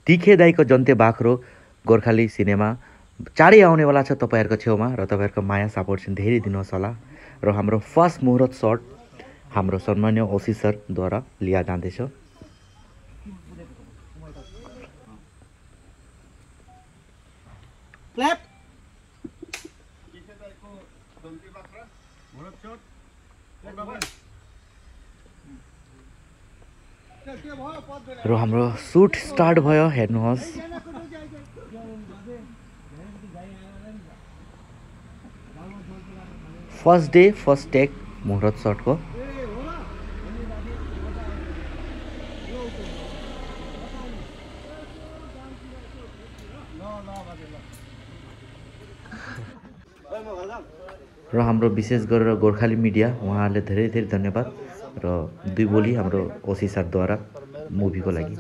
तिखे दाईको जन्ते बाख्रो गोर्खाली सिनेमा चाँडै आउनेवाला छ तपाईहरुको छेउमा र तपाईहरुको माया सपोर्ट चाहिँ धेरै दिनुहोस् होला र हाम्रो फर्स्ट मुहूर्त शट हाम्रो सम्मान्य ओसी सरद्वारा लिया जाँदैछ। क्ल्याप र हाम्रो शूट स्टार्ट भयो हेर्नुहोस्। फर्स्ट डे फर्स्ट टेक मुहूर्त शटको र हाम्रो विशेष गरेर गोर्खाली मिडिया उहाँहरूले धेरै धेरै धन्यवाद र दुई बोली हाम्रो ओसी सरद्वारा मुभीको लागि।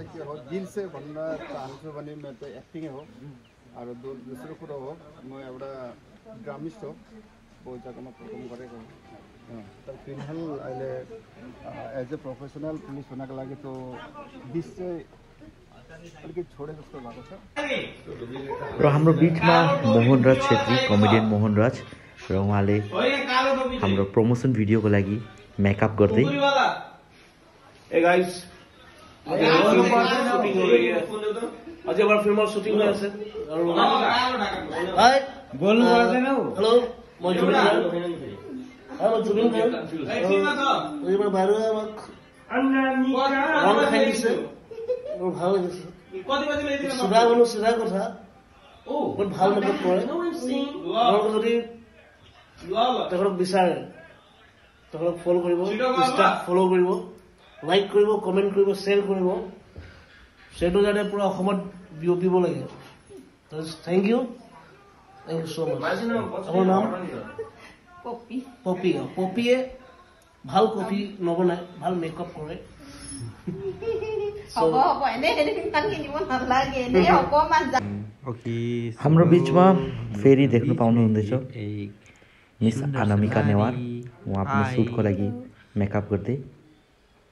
दिल से भन्न चाहन्छु भने म त एक्टिङै हो र दोस्रो कुरो हो म एउटा ड्रामिस्ट हो, बहुत जग्गामा परफर्म गरेको हो। तर फिलहाल अहिले एज ए प्रोफेसनल पुलिस हुनको लागि त बिच चाहिँ अलिकति छोडे जस्तो भएको छ। र हाम्रो बिचमा मोहनराज छेत्री कमेडियन मोहनराज र उहाँले हाम्रो प्रमोसन भिडियोको लागि मेकअप गर्दै Hey guys, shooting हो रही है। अजय बार फिल्म और शूटिंग में है। हाय बोलने वाले ना हो। हेलो मैं जुबिन खान। हाँ मैं जुबिन खान। ये बार बाहर है मैं। राउंड खाई से। वो भाव है जैसे। सुधा को था। वो भाव में तो है। राउंड को तो लोग बिसार है। तो लोग फॉलो करिबो, इंस्टा फॉलो करिबो, लाइक करिबो, कमेंट करिबो, शेयर करिबो। सेटो जाने पूरा অসমত বিয়পিব লাগে। Thank you so much. আমার নাম পপি। পপিয়ে ভাল কফি নবনায়, ভাল মেকআপ কৰে। হ'ব এনে কান কিনিব নালাগে এনে অকমান ओके हाम्रो बीचमा फेरि देख्न पाउनु हुँदैछ मिस अनामिका नेवार। उहाँ पनि सुटको लागि मेकअप गर्दै।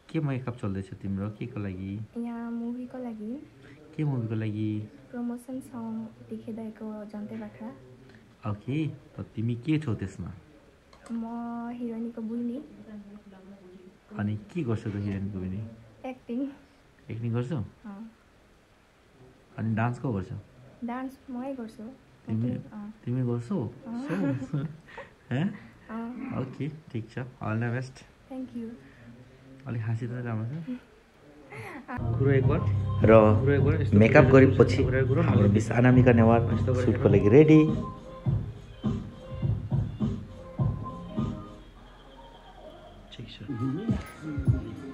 के मेकअप चल्दैछ तिम्रो के को लागि? यहाँ मुभीको लागि। के मुभीको लागि? प्रमोसन सङ तिखे दाईको जन्ते बाख्रा। ओके त तिमी के छौ त्यसमा? म हिरोइनको बुइनी। अनि के गर्छौ त हिरोइनको बुइनी? एक्टिङ गर्छौ? अनि डान्स को गर्छौ? डान्स मै गर्छु। तिमी गर्छौ? ओके ठीक छ, all the best. Thank you. अलि हाँसी त राम्रो छ। र मेकअप गरेपछि हाम्रो मिस अनामिका नेवार सुटको लागि रेडी।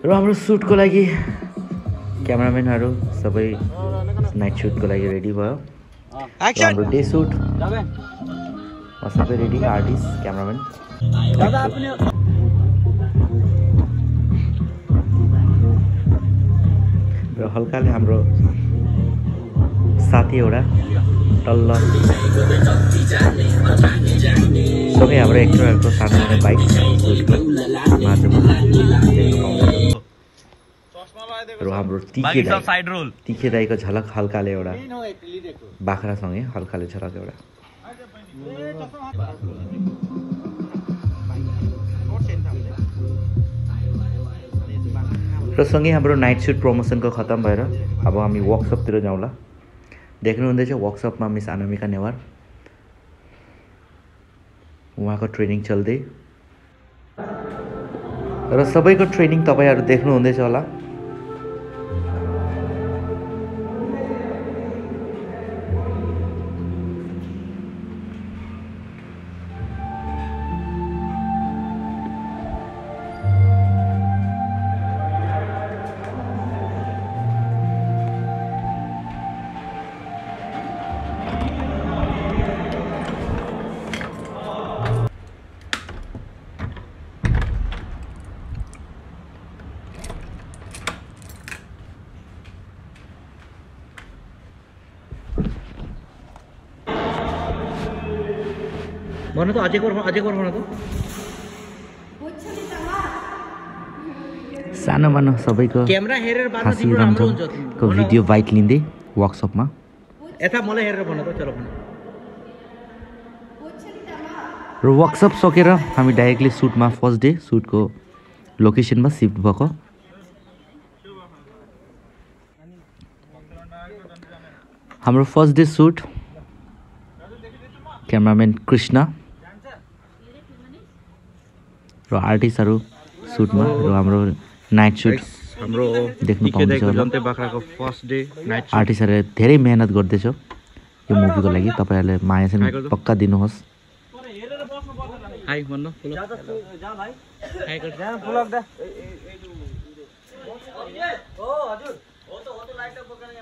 र हाम्रो सुटको लागि क्यामेराम्यानहरू सबै नाइट सुटको लागि रेडी भयो। हाम्रो डे सुट सबै रेडी, आर्टिस्ट क्यामेराम्यान। र हल्काले हाम्रो साथी एउटा तल्ल सँगै हाम्रो एक्टरहरूको सानो सानो बाइक र हाम्रो तिखे दाईको झलक हल्काले एउटा बाख्रासँगै हल्काले झलक एउटा। र सँगै हाम्रो नाइट सुट प्रमोसनको खत्म भएर अब हामी वर्कसपतिर जाउँला। देख्नुहुँदैछ वर्कसपमा मिस अनामिका नेवार उहाँको ट्रेनिङ चल्दै र सबैको ट्रेनिङ तपाईहरु देख्नुहुँदैछ होला। भन्नु त अझै गरौँ न त। सानो सानो सबैको हाँसी रमझमको भिडियो बाइक लिँदै वर्कसपमा यता मलाई हेरेर भन त चलो भन र वर्कसप सकेर हामी डाइरेक्टली सुटमा फर्स्ट डे सुटको लोकेसनमा शिफ्ट भएको हाम्रो first day shoot cameraman Krishna र आर्टिस्टहरू सुटमा र हाम्रो नाइट सुट हाम्रो देख्नु पाउँछ जन्ते बाख्राको फर्स्ट डे नाइट आर्टिस्टहरूले धेरै मेहनत गर्दैछ यो मुभीको लागि तपाईहरुले माया चाहिँ पक्का दिनुहोस् हाई भन्नु हाई गर्छ ब्लग दा हो हजुर हो त लाइट पकाउने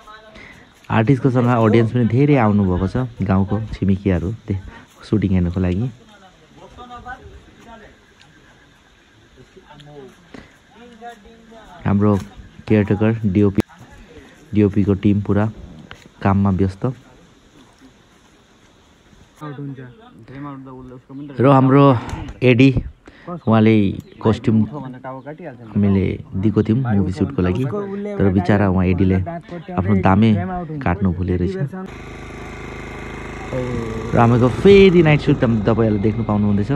आर्टिस्टको सँग ऑडियन्स पनि धेरै आउनु भएको छ गाउँको छिमेकीहरू सुटिङ हेर्नको लागि हाम्रो केयरटेकर डिओपी को टिम पुरा काममा व्यस्त र हाम्रो एडी उहाँले कस्ट्युम हामीले दिएको थियौँ मुभी सुटको लागि तर बिचारा उहाँ एडीले आफ्नो दामे काट्नु भुले रहेछ र हामीको फेरि नाइट सुट तपाईहरुले देख्नु पाउनुहुँदैछ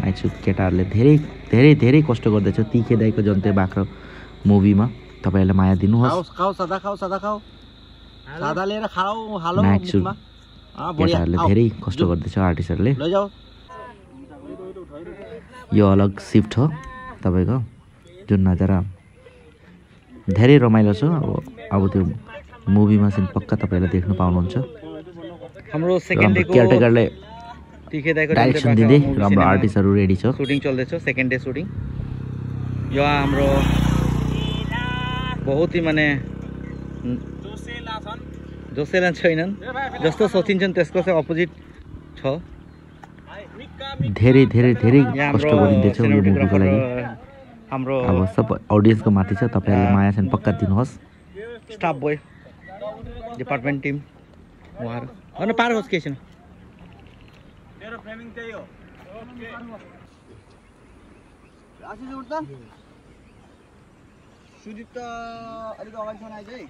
नाइट सुट केटाहरूले धेरै धेरै धेरै कष्ट गर्दैछ तिखे दाइको जन्ते बाख्रो मुभीमा तपाईहरुले माया दिनुहोस् खाऊ सदा खाऊ सादा लिएर खाऊ हालो नाइट सुट केटाहरूले धेरै कष्ट गर्दैछ आर्टिस्टहरूले यो अलग शिफ्ट हो तपाईको जुन नजारा धेरै रमाइलो छ अब त्यो मुभीमा चाहिँ पक्का तपाईहरुले देख्न पाउनुहुन्छ हाम्रो सेकेन्ड डेको केयरटेकरले तिखे दाइको डाइरेक्सन दिँदै हाम्रो आर्टिस्टहरू रेडी छ सुटिङ चल्दैछ सेकेन्ड डे सुटिङ यो हाम्रो बहुत ही माने जोसेला छैनन् जस्तो सोचिन्छन् त्यसको चाहिँ अपोजिट छ धेरै धेरै धेरै कष्ट गरिँदैछ यो मुभीको लागि हाम्रो अब सब ऑडियन्सको माथि छ तपाईहरुले माया चाहिँ पक्का दिनुहोस् स्टाफ बोय डिपार्टमेन्ट टिम उहाँहरु अनि पार होस् के छैन तेरो फ्रेमिङ त्यही हो आशिष उठ्दा सुजित त अलिक अगाडिसम्म आइज है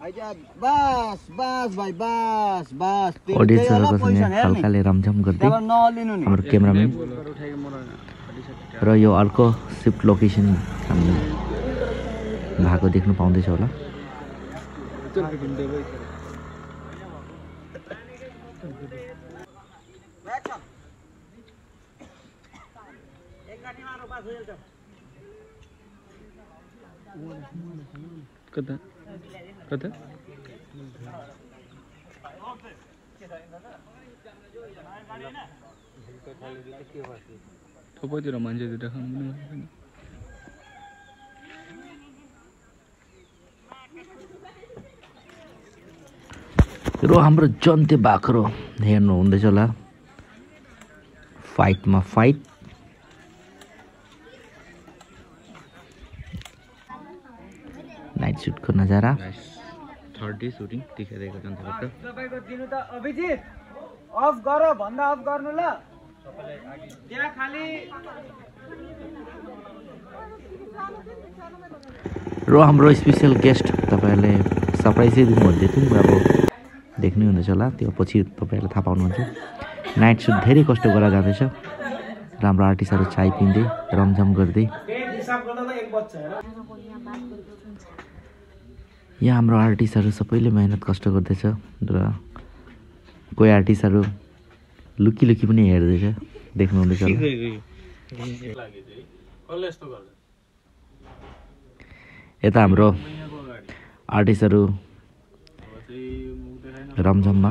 आइजा बस बस भाइ बस बस ऑडियन्सहरुको सँग हल्काले रमझम गर्दै हाम्रो क्यामेराम्यान र यो अर्को शिफ्ट लोकेसन हामी भएको देख्नु पाउँदैछ होला कता कता थोपतिर मान्छे दुइटा खानु पनि र हाम्रो जन्ते बाख्रो हेर्नु हुँदैछ होला फाइटमा फाइट नाइट सुटको नजारा थर्ड डे सुटिङ देखाइरहेको जन्ते बाख्रो तपाईको दिनु त अभिजित अफ गर भन्दा अफ गर्नु ल त्यहाँ खाली र हाम्रो स्पेशल गेस्ट तपाईहरुले सरप्राइजै दिनुहुँदै थियो अब देख्नै हुँदैछ होला त्यो पछि तपाईहरुले थाहा पाउनुहुन्छ नाइट सुट धेरै कष्ट गरेर जाँदैछ राम्रो आर्टिस्टहरु चाय पिँदै रमझम गर्दै यहाँ हाम्रो आर्टिस्टहरु सबैले मेहनत कष्ट गर्दैछ र कोही आर्टिस्टहरु लुकी लुकी पनि हेर्दैछ देख्नु हुँदैछ यता हाम्रो आर्टिस्टहरु रमझममा